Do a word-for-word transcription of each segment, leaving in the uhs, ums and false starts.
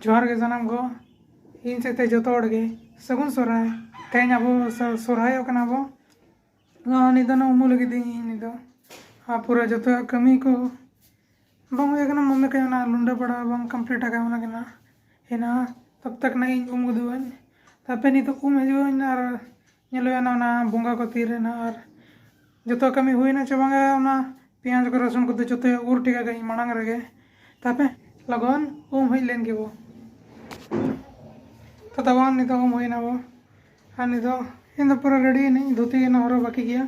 ᱡᱚᱦᱟᱨ ᱜᱮ ᱥᱟᱱᱟᱢ ᱠᱚ, ᱤᱧ ᱥᱮᱫ ᱛᱮ ᱡᱚᱛᱚ ᱦᱚᱲ ᱜᱮ ᱥᱟᱹᱜᱩᱱ ᱥᱚᱦᱨᱟᱭ᱾ ᱛᱮᱦᱮᱧ ᱟᱵᱚ ᱥᱚ-, ᱥᱚᱦᱨᱟᱭᱚᱜ ᱠᱟᱱᱟ ᱵᱚ᱾ ᱱᱚᱣᱟ ᱱᱤᱛ ᱫᱚ ᱱᱚᱣᱟ ᱩᱢᱩᱜ ᱞᱟᱹᱜᱤᱫ ᱤᱧ ᱱᱤᱛ ᱫᱚ᱾ ᱟᱨ ᱯᱩᱨᱟᱹ ᱡᱚᱛᱚᱣᱟᱜ ᱠᱟᱹᱢᱤ ᱠᱚ ᱵᱟᱝ ᱦᱩᱭ ᱟᱠᱟᱱᱟ, ᱢᱚᱱᱮ ᱠᱟᱱᱟ ᱚᱱᱟ ᱞᱩᱸᱰᱟᱹ ᱵᱟᱲᱟ ᱵᱟᱝ complete ᱟᱠᱟᱱᱟ, ᱚᱱᱟ ᱠᱟᱱᱟ ᱦᱮᱱᱟᱜᱼᱟ᱾ ᱛᱚᱵ ᱛᱟᱠ ᱱᱟ ᱤᱧ ᱩᱢ ᱜᱚᱫᱚᱜ ᱟᱹᱧ, ᱛᱟᱯᱮ ᱱᱤᱛᱚᱜ ᱩᱢ ᱦᱤᱡᱩᱜ ᱟᱹᱧ ᱟᱨ ᱧᱮᱞ ᱦᱩᱭᱩᱜᱼᱟ ᱚᱱᱟ ᱵᱚᱸᱜᱟ ᱠᱚ ᱛᱤᱨᱮ ᱱᱟ ᱟᱨ ᱡᱚᱛᱚ ᱠᱟᱹᱢᱤ ᱦᱩᱭᱱᱟ ᱪᱮ ᱵᱟᱝᱟ, ᱚᱱᱟ ᱯᱮᱸᱭᱟᱡᱽ ᱠᱚ ᱨᱟᱹᱥᱩᱱ ᱠᱚᱫᱚ ᱡᱚᱛᱚ ᱩᱨ ᱴᱷᱤᱠ ᱟᱠᱟᱫᱟᱹᱧ ᱢᱟᱲᱟᱝ ᱨᱮᱜᱮ᱾ ᱛᱟᱯᱮ ᱞᱚᱜᱚᱱ ᱩᱢ ᱦᱮᱡ ᱞᱮᱱ ᱜᱮᱵᱚ᱾ ᱛᱚ ᱛᱟᱵᱚᱱ ᱱᱤᱛᱚᱜ ᱩᱢ ᱦᱩᱭᱱᱟ ᱵᱚ᱾ ᱟᱨ ᱱᱤᱛᱚᱜ ᱤᱧ ᱫᱚ ᱯᱩᱨᱟᱹ ready ᱮᱱᱟᱹᱧ, ᱫᱷᱩᱛᱤ ᱮᱱᱟ ᱦᱚᱨᱚᱜ ᱵᱟᱹᱠᱤ ᱜᱮᱭᱟ᱾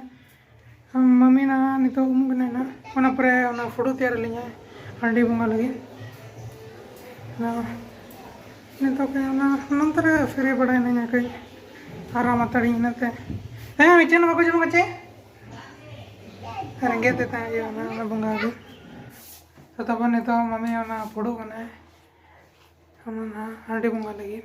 ᱟᱨ ᱢᱟᱹᱢᱤ ᱱᱟ ᱱᱤᱛᱚᱜ ᱩᱢᱩᱜ ᱠᱟᱱᱟᱭ ᱱᱟ, ᱚᱱᱟ ᱯᱚᱨᱮ ᱚᱱᱟ ᱯᱷᱩᱲᱩᱜ ᱛᱮᱭᱟᱨ ᱟᱹᱞᱤᱧᱟᱭ ᱦᱟᱺᱰᱤ ᱵᱚᱸᱜᱟ ᱞᱟᱹᱜᱤᱫ᱾ ᱟᱫᱚ ᱱᱤᱛᱚᱜ ᱠᱟᱹᱡ ᱚᱱᱟ ᱱᱚᱱᱛᱮ ᱨᱮ free ᱵᱟᱲᱟᱭᱮᱱᱟᱹᱧ ᱠᱟᱹᱡ, ᱟᱨᱟᱢ ᱦᱟᱛᱟᱲᱤᱧ ᱤᱱᱟᱹᱛᱮ᱾ ᱦᱮᱸ, ᱪᱮᱫ ᱦᱚᱸ ᱵᱟᱠᱚ ᱡᱚᱢ ᱠᱟᱫᱟ ᱪᱮ? ᱨᱮᱸᱜᱮᱡ ᱛᱮ ᱛᱟᱦᱮᱸ ᱦᱩᱭᱩᱜᱼᱟ ᱚᱱᱟ, ᱚᱱᱟ ᱵᱚᱸᱜᱟ ᱜᱮ᱾ ᱛᱚ ᱛᱟᱵᱚᱱ ᱱᱤᱛᱚᱜ ᱢᱟᱹᱢᱤ ᱚᱱᱟ ᱯᱷᱩᱲᱩᱜ ᱠᱟᱱᱟᱭ, ᱚᱱᱟ ᱱᱟᱦᱟᱜ ᱦᱟᱺᱰᱤ ᱵᱚᱸᱜᱟ ᱞᱟᱹᱜᱤᱫ᱾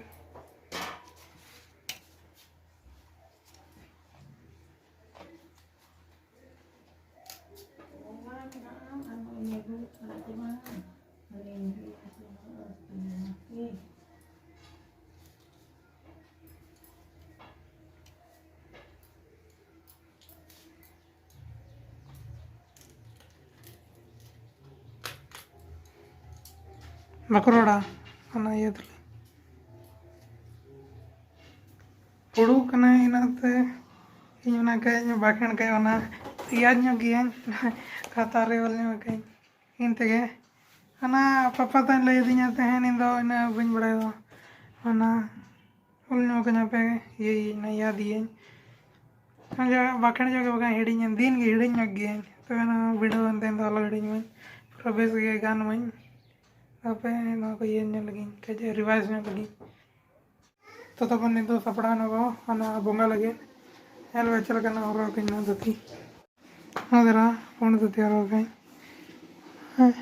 ᱵᱟᱠᱚ ᱨᱚᱲᱟ ᱚᱱᱟ ᱤᱭᱟᱹ ᱛᱮ᱾ ᱯᱷᱩᱲᱩᱜ ᱠᱟᱱᱟᱭ ᱤᱱᱟᱹᱛᱮ ᱤᱧ ᱚᱱᱟ ᱠᱟᱹᱡ ᱵᱟᱠᱷᱮᱬ ᱠᱟᱹᱡ ᱚᱱᱟ ᱤᱭᱟᱹ ᱧᱚᱜ ᱜᱤᱭᱟᱹᱧ, ᱠᱷᱟᱛᱟ ᱨᱮ ᱚᱞ ᱧᱚᱜ ᱠᱟᱹᱡ᱾ ᱤᱱ ᱛᱮᱜᱮ ᱦᱟᱱᱟ ᱯᱟᱯᱟ ᱛᱟᱹᱧ ᱞᱟᱹᱭ ᱟᱹᱫᱤᱧᱟ ᱛᱟᱦᱮᱸᱫ, ᱤᱧ ᱫᱚ ᱤᱱᱟᱹ ᱵᱟᱹᱧ ᱵᱟᱲᱟᱭ ᱫᱚ᱾ ᱚᱱᱟ ᱚᱞ ᱧᱚᱜ ᱠᱟᱹᱧ ᱦᱟᱯᱮ, ᱤᱭᱟᱹᱭᱟᱹᱧ ᱱᱟ, ᱤᱭᱟᱹ ᱟᱹᱫᱤᱭᱟᱹᱧ᱾ ᱟᱪᱪᱷᱟ, ᱵᱟᱠᱷᱮᱬ ᱧᱚᱜ ᱜᱮ ᱵᱟᱠᱷᱟᱱ ᱦᱤᱲᱤᱧ, ᱫᱤᱱ ᱜᱮ ᱦᱤᱲᱤᱧ ᱧᱚᱜ ᱜᱤᱭᱟᱹᱧ᱾ ᱛᱚᱵᱮ ᱱᱚᱣᱟ video ᱮᱱᱛᱮ ᱫᱚ ᱟᱞᱚ ᱦᱤᱲᱤᱧ ᱢᱟᱹᱧ, ᱯᱩᱨᱟᱹ ᱵᱮᱥ ᱜᱮ ᱜᱟᱱ ᱢᱟᱹᱧ᱾ ᱦᱟᱯᱮ ᱱᱚᱣᱟ ᱠᱚ ᱤᱭᱟᱹ ᱧᱚᱜ ᱞᱮᱜᱤᱧ, ᱠᱟᱹᱡ revise ᱧᱚᱜ ᱞᱮᱜᱤᱧ᱾ ᱛᱚ ᱛᱟᱵᱚᱱ ᱱᱤᱛ ᱫᱚ ᱥᱟᱯᱲᱟᱣ ᱮᱱᱟ ᱵᱚ ᱚᱱᱟ ᱵᱚᱸᱜᱟ ᱞᱟᱹᱜᱤᱫ᱾ ᱧᱮᱞ ᱢᱮ ᱪᱮᱫ ᱞᱮᱠᱟᱱᱟᱜ ᱦᱚᱨᱚᱜ ᱟᱹᱧ ᱱᱚᱣᱟ ᱫᱷᱩᱛᱤ᱾ ᱱᱚᱣᱟ ᱫᱷᱟᱨᱟ ᱯᱩᱸᱰ ᱫᱷᱩᱛᱤ ᱦᱚᱨᱚᱜ ᱟᱹᱧ᱾ ᱦᱮᱸ᱾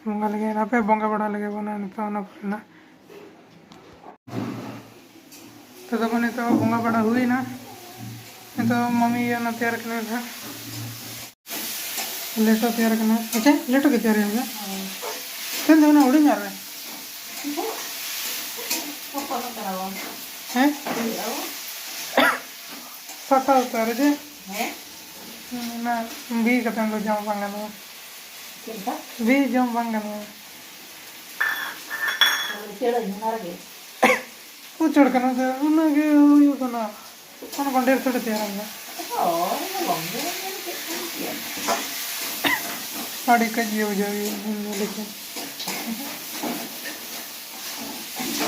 ᱵᱚᱸᱜᱟ ᱞᱟᱹᱜᱤᱫ, ᱦᱟᱯᱮ ᱵᱚᱸᱜᱟ ᱵᱟᱲᱟ ᱞᱮᱜᱮ ᱵᱚᱱ ᱱᱤᱛᱚᱜ ᱚᱱᱟ ᱯᱚᱨᱮ ᱱᱟᱜ᱾ ᱛᱚ ᱛᱟᱵᱚᱱ ᱱᱤᱛᱚᱜ ᱵᱚᱸᱜᱟ ᱵᱟᱲᱟ ᱦᱩᱭᱱᱟ᱾ ᱱᱤᱛᱚᱜ ᱢᱟᱹᱢᱤ ᱚᱱᱟ ᱛᱮᱭᱟᱨ ᱠᱟᱱᱟ ᱱᱟᱦᱟᱜ᱾ ᱞᱮᱴᱚ ᱛᱮᱭᱟᱨ ᱠᱟᱱᱟ᱾ ᱟᱪᱪᱷᱟ, ᱞᱮᱴᱚ ᱜᱮ ᱛᱮᱭᱟᱨ ᱦᱩᱭᱩᱜᱼᱟ᱾ ᱛᱮᱦᱮᱧ ᱫᱚ ᱚᱱᱟ ᱦᱩᱰᱤᱧ ᱟᱨ ᱨᱮ᱾ ᱦᱚᱯᱚᱱ ᱠᱟᱱᱟ ᱵᱚᱱ᱾ ᱦᱮᱸ? ᱦᱩᱭᱩᱜᱼᱟ ᱵᱚᱱ᱾ ᱥᱟᱠᱟᱣ ᱩᱛᱟᱹᱨ ᱡᱮ? ᱦᱮᱸ? ᱚᱱᱟ ᱵᱤ ᱠᱟᱛᱮ ᱫᱚ ᱡᱚᱢ ᱵᱟᱝ ᱜᱟᱱᱚᱜᱼᱟ᱾ ᱪᱮᱫ ᱞᱮᱠᱟ? ᱵᱤ ᱡᱚᱢ ᱵᱟᱝ ᱜᱟᱱᱚᱜᱼᱟ᱾ ᱩᱪᱟᱹᱲᱟᱹᱧ ᱚᱱᱟ ᱨᱮᱜᱮ᱾ ᱩᱪᱟᱹᱲ ᱠᱟᱱᱟ ᱥᱮ? ᱩᱱᱟᱹᱜ ᱜᱮ ᱦᱩᱭᱩᱜ ᱠᱟᱱᱟ᱾ ᱚᱱᱟ ᱠᱷᱚᱱ ᱰᱷᱮᱨ ᱛᱷᱚᱲᱤ ᱛᱮᱭᱟᱨ ᱦᱩᱭᱩᱜᱼᱟ᱾ ᱦᱳᱭ, ᱞᱚᱜᱚᱱ ᱜᱮ ᱦᱩᱭᱩᱜᱼᱟ, ᱪᱮᱫ ᱠᱟᱱᱟ ᱪᱮᱫ? ᱟᱹᱰᱤ ᱠᱟᱹᱡ ᱜᱮ ᱵᱩᱡᱷᱟᱹᱣ ᱦᱩᱭᱩᱜᱼᱟ, ᱤᱧ ᱧᱮᱞ ᱞᱮᱠᱷᱟᱱ᱾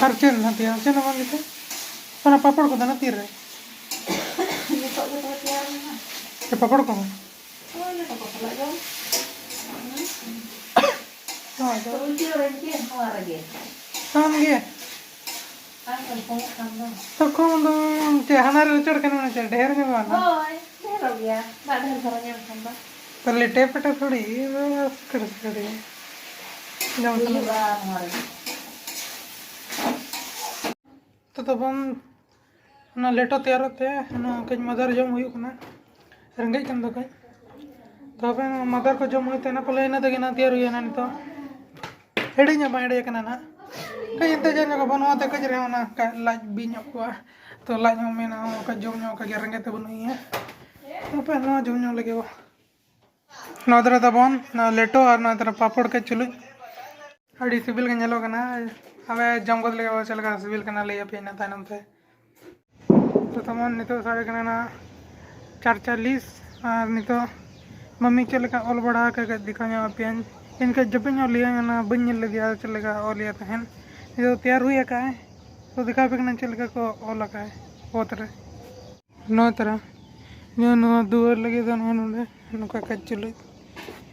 ᱟᱨ ᱪᱮᱫ ᱱᱟᱛᱮᱭᱟ? ᱪᱮᱫ ᱦᱚᱸ ᱵᱟᱝ ᱜᱮᱥᱮ? ᱚᱱᱟ ᱯᱟᱯᱚᱲ ᱠᱚᱫᱚ ᱱᱟ ᱛᱤᱨᱮ? ᱱᱤᱛᱚᱜ ᱜᱮ ᱛᱚᱵᱮ ᱛᱮᱭᱟᱨ ᱮᱱᱟ᱾ ᱥᱮ ᱯᱟᱯᱚᱲ ᱠᱚᱦᱚᱸ? ᱦᱳᱭ, ᱞᱮᱴᱚ ᱠᱚ ᱥᱟᱞᱟᱜ ᱡᱚᱢ᱾ ᱦᱳᱭ, ᱛᱚ ᱩᱞᱴᱟᱹᱣ ᱨᱮᱱ ᱪᱮᱫ ᱱᱚᱣᱟ ᱨᱮᱜᱮ? ᱠᱟᱱ ᱜᱮ᱾ ᱟᱨ ᱠᱚᱢᱚᱜ ᱠᱟᱱ ᱫᱚ᱾ ᱛᱚ ᱠᱚᱢ ᱫᱚ ᱪᱮᱫ ᱦᱟᱱᱟ ᱨᱮ ᱩᱪᱟᱹᱲ ᱠᱟᱱᱟ, ᱢᱟᱱᱮ ᱪᱮᱫ ᱰᱷᱮᱨ ᱧᱚᱜᱚᱜᱼᱟ ᱱᱟ? ᱦᱳᱭ, ᱰᱷᱮᱨᱚᱜ ᱜᱮᱭᱟ᱾ ᱫᱟᱜ ᱰᱷᱮᱨ ᱫᱷᱟᱨᱟ ᱧᱟᱢ ᱠᱷᱟᱱ ᱫᱚ᱾ ᱛᱚ ᱞᱮᱴᱮ ᱯᱮᱴᱮ ᱛᱷᱚᱲᱤ, ᱥᱩᱠᱲᱤ ᱥᱩᱠᱲᱤ᱾ ᱡᱚᱢ ᱥᱟᱱᱟ᱾ ᱦᱩᱭᱩᱜᱼᱟ ᱱᱚᱣᱟ ᱨᱮᱜᱮ᱾ ᱛᱚ ᱛᱟᱵᱚᱱ ᱚᱱᱟ ᱞᱮᱴᱚ ᱛᱮᱭᱟᱨᱚᱜ ᱛᱮ ᱚᱱᱟ ᱠᱟᱹᱡ ᱢᱟᱫᱟᱨ ᱡᱚᱢ ᱦᱩᱭᱩᱜ ᱠᱟᱱᱟ, ᱨᱮᱸᱜᱮᱡ ᱠᱟᱱ ᱫᱚ ᱠᱟᱹᱡ᱾ ᱛᱚ ᱦᱟᱯᱮ ᱱᱚᱣᱟ ᱢᱟᱫᱟᱨ ᱠᱚ ᱡᱚᱢ ᱦᱩᱭ ᱛᱮ ᱚᱱᱟ ᱯᱟᱞᱮ ᱤᱱᱟᱹ ᱛᱮᱜᱮ ᱱᱟᱜ ᱛᱮᱭᱟᱨ ᱦᱩᱭᱮᱱᱟ ᱱᱤᱛᱚᱜ᱾ ᱦᱤᱲᱤᱧ ᱦᱚᱸ ᱵᱟᱝ ᱦᱤᱲᱤᱧ ᱠᱟᱱᱟ ᱱᱟᱜ᱾ ᱠᱟᱹᱡ ᱮᱱᱛᱮ ᱡᱚᱢ ᱧᱚᱜ ᱵᱟᱹᱱᱩᱜᱼᱟ ᱛᱮ ᱠᱟᱹᱡ ᱨᱮᱦᱚᱸ ᱚᱱᱟ ᱠᱟ-, ᱞᱟᱡ ᱵᱤ ᱧᱚᱜ ᱠᱚᱜᱼᱟ᱾ ᱛᱚ ᱞᱟᱡ ᱦᱚᱸ ᱢᱮᱱᱟ ᱚᱱᱠᱟ ᱡᱚᱢ ᱧᱚᱜ ᱠᱟᱜ ᱜᱮ, ᱨᱮᱸᱜᱮᱡ ᱛᱮ ᱵᱟᱹᱱᱩᱜ ᱤᱧᱟ᱾ ᱦᱟᱯᱮ ᱱᱚᱣᱟ ᱡᱚᱢ ᱧᱚᱜ ᱞᱮᱜᱮ ᱵᱚ᱾ ᱱᱚᱣᱟ ᱫᱷᱟᱨᱮ ᱛᱟᱵᱚᱱ ᱱᱚᱣᱟ ᱞᱮᱴᱚ ᱟᱨ ᱱᱚᱣᱟ ᱫᱷᱟᱨᱮ ᱯᱟᱯᱚᱲ ᱠᱟᱹᱡ ᱪᱩᱞᱩᱡ᱾ ᱟᱹᱰᱤ ᱥᱤᱵᱤᱞ ᱜᱮ ᱧᱮᱞᱚᱜ ᱠᱟᱱᱟ᱾ ᱟᱯᱮ ᱡᱚᱢ ᱜᱚᱫ ᱞᱮᱜᱮ ᱵᱚ, ᱪᱮᱫ ᱞᱮᱠᱟ ᱥᱤᱵᱤᱞ ᱠᱟᱱᱟ, ᱞᱟᱹᱭ ᱟᱯᱮ ᱤᱱᱟᱹ ᱛᱟᱭᱱᱚᱢ ᱛᱮ᱾ ᱛᱚ ᱛᱟᱵᱚᱱ ᱱᱤᱛᱚᱜ ᱥᱟᱲᱮ ᱠᱟᱱᱟ ᱱᱟᱜ ᱪᱟᱨ ᱪᱟᱞᱤᱥ, ᱟᱨ ᱱᱤᱛᱚᱜ ᱢᱟᱹᱢᱤ ᱪᱮᱫ ᱞᱮᱠᱟ ᱚᱞ ᱵᱟᱲᱟ ᱟᱠᱟᱫ ᱠᱟᱹᱡ ᱫᱮᱠᱷᱟᱣ ᱧᱚᱜ ᱟᱯᱮᱭᱟᱹᱧ᱾ ᱤᱧ ᱠᱟᱹᱡ ᱡᱟᱹᱯᱤᱫ ᱧᱚᱜ ᱞᱮᱭᱟᱹᱧ, ᱚᱱᱟ ᱵᱟᱹᱧ ᱧᱮᱞ ᱞᱮᱫᱮᱭᱟ ᱪᱮᱫ ᱞᱮᱠᱟ ᱚᱞ ᱮᱫ ᱛᱟᱦᱮᱸᱫ᱾ ᱱᱤᱛᱚᱜ ᱛᱮᱭᱟᱨ ᱦᱩᱭ ᱟᱠᱟᱫᱼᱟᱭ, ᱛᱚ ᱫᱮᱠᱷᱟᱣ ᱟᱯᱮ ᱠᱟᱹᱱᱟᱹᱧ ᱪᱮᱫ ᱞᱮᱠᱟ ᱠᱚ ᱚᱞ ᱟᱠᱟᱫᱼᱟᱭ ᱚᱛ ᱨᱮ᱾ ᱱᱚᱣᱟ ᱛᱟᱨᱟ, ᱱᱚᱣᱟ, ᱱᱚᱣᱟ ᱫᱩᱣᱟᱹᱨ ᱞᱟᱹᱜᱤᱫ ᱫᱚ ᱱᱚᱜᱼᱚ ᱱᱚᱰᱮ ᱱᱚᱝᱠᱟ ᱠᱟᱹᱡ ᱪᱩᱞᱩᱡ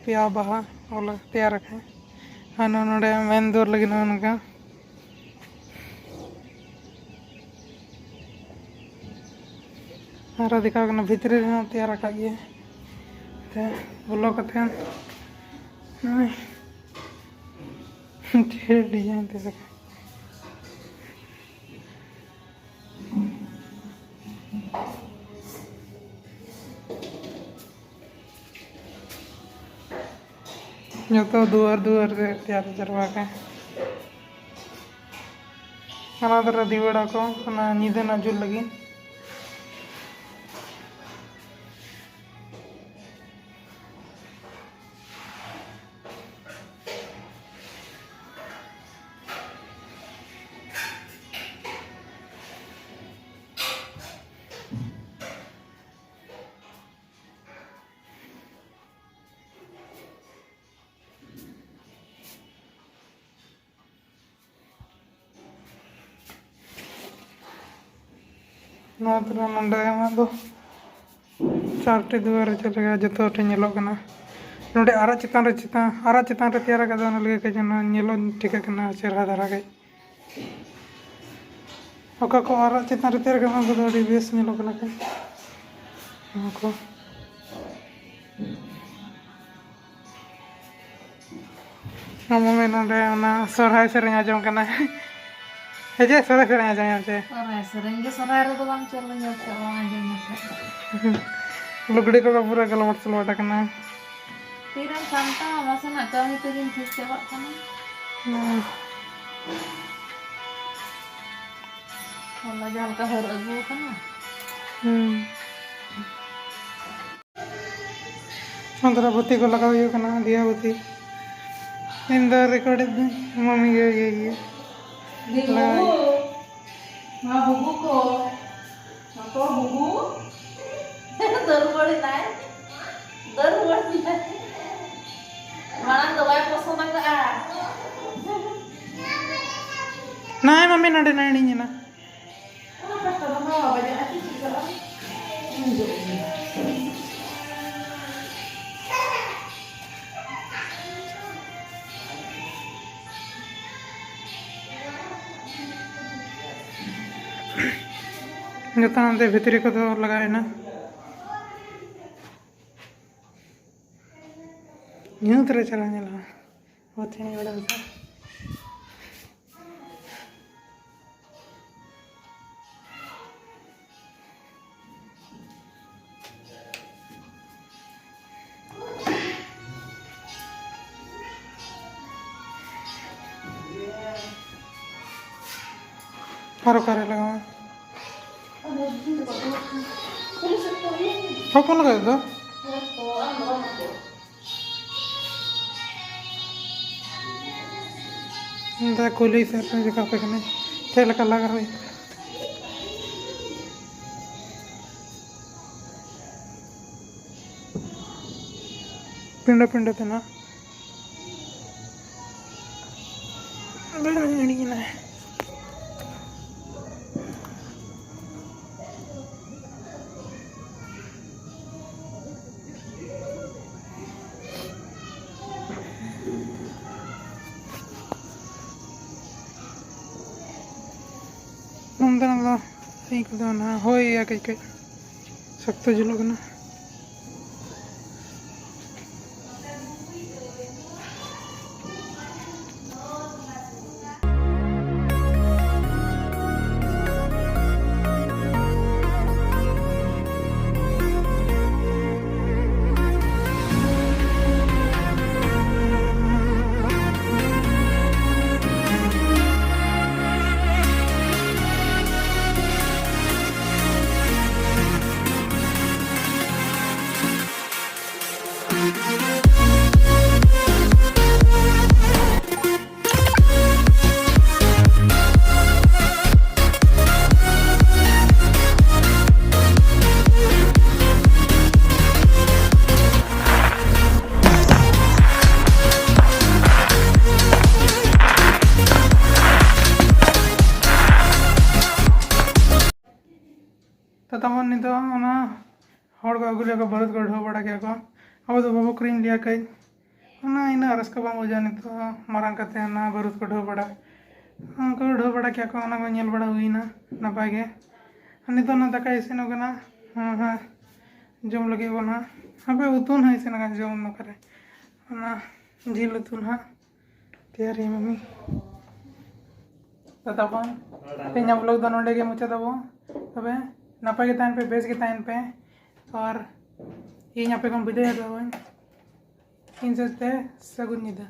ᱯᱮᱭᱟ ᱵᱟᱦᱟ ᱚᱞ ᱛᱮᱭᱟᱨ ᱟᱠᱟᱫᱼᱟᱭ᱾ ᱟᱨ ᱱᱚᱜᱼᱚ ᱱᱚᱰᱮ ᱢᱮᱱ ᱫᱩᱣᱟᱹᱨ ᱞᱟᱹᱜᱤᱫ ᱱᱚᱜᱼᱚ ᱱᱚᱝᱠᱟ᱾ ᱟᱨᱚ ᱫᱮᱠᱷᱟᱣ ᱠᱟᱱᱟ, ᱵᱷᱤᱛᱨᱤ ᱨᱮᱦᱚᱸ ᱛᱮᱭᱟᱨ ᱟᱠᱟᱫ ᱜᱮᱭᱟ᱾ ᱛᱮ ᱵᱚᱞᱚ ᱠᱟᱛᱮ ᱱᱚᱜᱼᱚᱭ ᱰᱷᱮᱨ ᱰᱤᱡᱟᱭᱤᱱ ᱛᱮ ᱫᱮᱠᱷᱟᱣ᱾ ᱡᱚᱛᱚ ᱫᱩᱣᱟᱹᱨ ᱫᱩᱣᱟᱹᱨ ᱨᱮ ᱛᱮᱭᱟᱨ ᱡᱟᱨᱣᱟ ᱠᱟᱜᱼᱟ᱾ ᱚᱱᱟ ᱫᱷᱟᱨᱮ ᱫᱤᱣᱟᱹᱲᱟ ᱠᱚ, ᱚᱱᱟ ᱧᱤᱫᱟᱹ ᱨᱮᱱᱟᱜ ᱡᱩᱞ ᱞᱟᱹᱜᱤᱫ᱾ ᱱᱚᱣᱟ ᱛᱚᱨᱟ ᱱᱚᱰᱮ ᱟᱢᱟᱜ ᱫᱚ ᱪᱟᱨᱴᱤ ᱫᱩᱣᱟᱹᱨ ᱪᱮᱫ ᱞᱮᱠᱟ ᱡᱚᱛᱚ ᱴᱷᱮᱱ ᱧᱮᱞᱚᱜ ᱠᱟᱱᱟ᱾ ᱱᱚᱰᱮ ᱟᱨᱟᱜ ᱪᱮᱛᱟᱱ ᱨᱮ ᱪᱮᱛᱟᱱ, ᱟᱨᱟᱜ ᱪᱮᱛᱟᱱ ᱨᱮ ᱛᱮᱭᱟᱨ ᱟᱠᱟᱫᱟ, ᱚᱱᱟ ᱞᱟᱹᱜᱤᱫ ᱠᱟᱹᱡ ᱚᱱᱟ ᱧᱮᱞᱚᱜ ᱴᱷᱤᱠᱟᱹᱜ ᱠᱟᱱᱟ ᱪᱮᱦᱨᱟ ᱫᱷᱟᱨᱟ ᱜᱮ᱾ ᱚᱠᱟ ᱠᱚ ᱟᱨᱟᱜ ᱪᱮᱛᱟᱱ ᱨᱮ ᱛᱮᱭᱟᱨ ᱟᱠᱟᱫᱟ, ᱚᱱᱟ ᱠᱚᱫᱚ ᱟᱹᱰᱤ ᱵᱮᱥ ᱧᱮᱞᱚᱜ ᱠᱟᱱᱟ ᱠᱚ᱾ ᱱᱚᱣᱟ ᱠᱚ᱾ ᱟᱢ ᱢᱚᱢᱤ ᱱᱚᱰᱮ ᱚᱱᱟ ᱥᱚᱨᱦᱟᱭ ᱥᱮᱨᱮᱧ ᱟᱸᱡᱚᱢ ᱠᱟᱱᱟ᱾ ᱦᱮᱸ ᱡᱮ, ᱥᱚᱨᱦᱟᱭ ᱥᱮᱨᱮᱧ ᱟᱸᱡᱚᱢ ᱧᱟᱢ ᱪᱮ? ᱥᱚᱨᱦᱟᱭ ᱥᱮᱨᱮᱧ ᱜᱮ ᱥᱚᱨᱦᱟᱭ ᱨᱮᱫᱚ ᱵᱟᱝ ᱪᱚᱞ ᱧᱚᱜ ᱠᱟᱜᱼᱟ, ᱵᱟᱝ ᱟᱸᱡᱚᱢ ᱧᱚᱜ ᱠᱟᱜᱼᱟ᱾ ᱞᱩᱜᱽᱲᱤ ᱠᱚ ᱯᱩᱨᱟᱹ ᱜᱚᱞᱢᱚᱴ ᱥᱚᱞᱢᱚᱴ ᱟᱠᱟᱱᱟ᱾ ᱛᱤᱨᱮᱢ ᱥᱟᱢᱴᱟᱣᱟ, ᱱᱟᱥᱮᱱᱟᱜ ᱠᱟᱹᱢᱤ ᱛᱮᱜᱮᱢ ᱴᱷᱤᱠ ᱪᱟᱵᱟᱜ ᱠᱟᱱᱟ᱾ ᱦᱩᱸ᱾ ᱦᱚᱞᱟ ᱡᱟᱦᱟᱸ ᱞᱮᱠᱟ ᱦᱟᱹᱨ ᱟᱹᱜᱩ ᱟᱠᱟᱱᱟ᱾ ᱦᱩᱸ᱾ ᱚᱱᱛᱮ ᱨᱮ ᱵᱟᱹᱛᱤ ᱠᱚ ᱞᱟᱜᱟᱣ ᱦᱩᱭᱩᱜ ᱠᱟᱱᱟ, ᱫᱤᱭᱟ ᱵᱟᱹᱛᱤ᱾ ᱤᱧ ᱫᱚ ᱨᱮᱠᱚᱨᱰ ᱮᱫ ᱫᱚᱧ, ᱢᱟᱢᱤ ᱜᱮ ᱤᱭᱟᱹᱭ ᱜᱮᱭᱟ᱾ ᱫᱤᱱ ᱞᱟᱜᱟᱣ ᱵᱟᱹᱵᱩ, ᱢᱟ ᱵᱟᱹᱵᱩ ᱠᱚ, ᱢᱟ ᱠᱚ ᱵᱟᱹᱵᱩ᱾ ᱫᱟᱹᱲ ᱨᱩᱣᱟᱹᱲ ᱮᱱᱟᱭ, ᱫᱟᱹᱲ ᱨᱩᱣᱟᱹᱲ ᱮᱱᱟᱭ᱾ ᱢᱟᱲᱟᱝ ᱫᱚ ᱵᱟᱭ ᱯᱚᱥᱚᱸᱫ ᱟᱠᱟᱫᱼᱟ᱾ ᱱᱟᱭ ᱢᱟᱢᱤ ᱱᱚᱰᱮ ᱱᱟᱭ ᱤᱧ ᱮᱱᱟ᱾ ᱡᱚᱛᱚ ᱦᱟᱱᱛᱮ ᱵᱷᱤᱛᱨᱤ ᱠᱚᱫᱚ ᱞᱟᱜᱟᱣ ᱮᱱᱟ᱾ ᱧᱩᱛ ᱨᱮ ᱪᱟᱞᱟᱣ ᱧᱮᱞᱚᱜᱼᱟ᱾ ᱚᱛ ᱦᱮᱡ ᱵᱟᱲᱟ ᱠᱟᱛᱮ᱾ ᱟᱨ ᱚᱠᱟᱨᱮ ᱞᱟᱜᱟᱣᱟ? ᱦᱚᱯᱚᱱ ᱞᱟᱜᱟᱣ ᱫᱚ᱾ ᱫᱟ ᱠᱩᱞᱤ ᱥᱮ ᱡᱚᱠᱷᱟ ᱯᱮ ᱠᱟᱱᱟ, ᱪᱮᱫ ᱞᱮᱠᱟ ᱞᱟᱜᱟᱣ ᱦᱩᱭᱩᱜᱼᱟ? ᱯᱤᱸᱰᱟᱹ ᱯᱤᱸᱰᱟᱹ ᱛᱮ ᱱᱟᱜ᱾ ᱵᱟᱹᱧ ᱦᱤᱲᱤᱧ ᱮᱱᱟ᱾ ᱱᱚᱱᱛᱮᱱᱟᱜ ᱫᱚ ᱤᱧ ᱠᱚᱫᱚ ᱚᱱᱟ ᱦᱳᱭ ᱭᱟ ᱠᱟᱹᱡ ᱠᱟᱹᱡ ᱥᱚᱠᱛᱚ ᱡᱩᱞᱩᱜ ᱠᱟᱱᱟ᱾ ᱛᱚ ᱛᱟᱵᱚᱱ ᱱᱤᱛᱚᱜ ᱚᱱᱟ ᱦᱚᱲ ᱠᱚ ᱟᱹᱜᱩ ᱞᱮᱭᱟ ᱠᱚ, ᱵᱟᱹᱨᱩᱫ ᱠᱚ ᱰᱷᱟᱹᱣ ᱵᱟᱲᱟ ᱠᱮᱭᱟ ᱠᱚ᱾ ᱟᱵᱚ ᱫᱚ ᱵᱟᱵᱚ ᱠᱤᱨᱤᱧ ᱞᱮᱭᱟ ᱠᱟᱹᱡ, ᱚᱱᱟ ᱤᱱᱟᱹᱜ ᱨᱟᱹᱥᱠᱟᱹ ᱵᱟᱝ ᱵᱩᱡᱷᱟᱹᱜᱼᱟ᱾ ᱱᱤᱛᱚᱜ ᱢᱟᱨᱟᱝ ᱠᱟᱛᱮ ᱚᱱᱟ ᱵᱟᱹᱨᱩᱫ ᱠᱚ ᱰᱷᱟᱹᱣ ᱵᱟᱲᱟ, ᱩᱱᱠᱩ ᱰᱷᱟᱹᱣ ᱵᱟᱲᱟ ᱠᱮᱭᱟ ᱠᱚ, ᱚᱱᱟ ᱠᱚ ᱧᱮᱞ ᱵᱟᱲᱟ ᱦᱩᱭᱱᱟ, ᱱᱟᱯᱟᱭ ᱜᱮ᱾ ᱟᱨ ᱱᱤᱛᱚᱜ ᱚᱱᱟ ᱫᱟᱠᱟ ᱤᱥᱤᱱᱚᱜ ᱠᱟᱱᱟ, ᱦᱮᱸ, ᱦᱮᱸ, ᱡᱚᱢ ᱞᱟᱹᱜᱤᱫ ᱵᱚᱱ ᱦᱟᱸᱜ᱾ ᱦᱟᱯᱮ ᱩᱛᱩ ᱱᱟᱦᱟᱜ ᱤᱥᱤᱱ ᱟᱠᱟᱱ, ᱡᱚᱢ ᱱᱚᱠᱟᱨᱮ ᱚᱱᱟ ᱡᱤᱞ ᱩᱛᱩ ᱱᱟᱦᱟᱜ ᱛᱮᱭᱟᱨᱤᱭᱟ ᱢᱟᱹᱢᱤ᱾ ᱛᱚ ᱛᱟᱵᱚᱱ ᱛᱮᱦᱮᱧᱟᱜ vlog ᱫᱚ ᱱᱚᱰᱮ ᱜᱮ ᱢᱩᱪᱟᱹᱫ ᱟᱵᱚ᱾ ᱛᱚᱵᱮ ᱱᱟᱯᱟᱭ ᱜᱮ ᱛᱟᱦᱮᱱ ᱯᱮ, ᱵᱮᱥ ᱜᱮ ᱛᱟᱦᱮᱱ ᱯᱮ᱾ ᱟᱨ ᱤᱧ ᱟᱯᱮ ᱠᱷᱚᱱ ᱵᱤᱫᱟᱹᱭ ᱦᱟᱛᱟᱣᱟᱹᱧ᱾ ᱤᱧ ᱥᱮᱫ ᱛᱮ ᱥᱟᱹᱜᱩᱱ ᱧᱤᱫᱟᱹ᱾